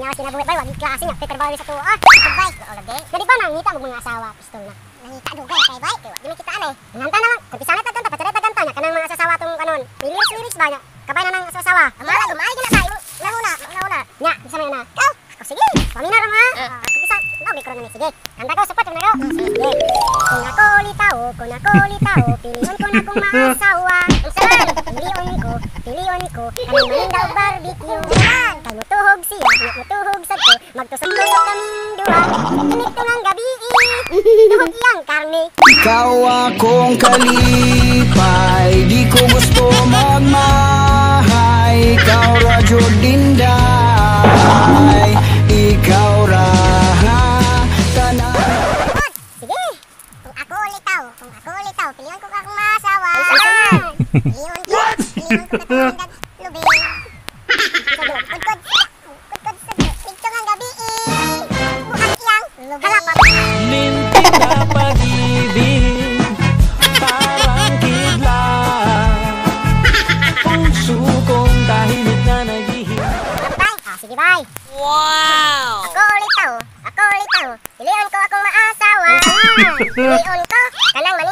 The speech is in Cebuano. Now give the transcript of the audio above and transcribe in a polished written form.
Mingaw kinabuhi bay, wagi klase nya trabaho sa tuwa. Bay, o lagi. Na di ba nangita mo mga asawa pistol na. Nangita dugay kay bay, kay wa di may kitaan eh. Nanganta na lang, kung pisana ta kanta, patsada ta kanta nya kanang mga asawa tong kanon. May lyrics lyrics ba nya? Kabay na nang asawa. Amala gumay gina ba imong nahuna, nahuna. Nya, bisa man na. Ikaw, ako sige. Pamina ra ma. Kung bisa, no, mikro na ni sige. Kanta ko support na ko. Sige. Kung ako litaw, pilion ko na kung maasawa. Unsa man? Pilion ko, kanang manindaw barbecue. Kay mutuhog siya, nya mutuhog sad ko, magtusok-tusok kaming duha. Init ang gabi, tuhog iyang karne. Ikaw akong kalipay, di ko gusto magmahay. Ikaw ra jud inday, ikaw ra tanan. Sige. Kung ako litaw, pilion ko akong maasawa. Unsa man? Pilion ko katong lubi. Kudkod, kudkod sa nidto nga gabi. Buhak iyang lubi. Hala pa. Lintik na pag-ibig, parang kidlat. Puso kong tahimik na naghihintay. Bye. Ah, sige, bye. Wow! Ako litaw, pilion ko akong maasawa. Pilion ko, kanang manindaw.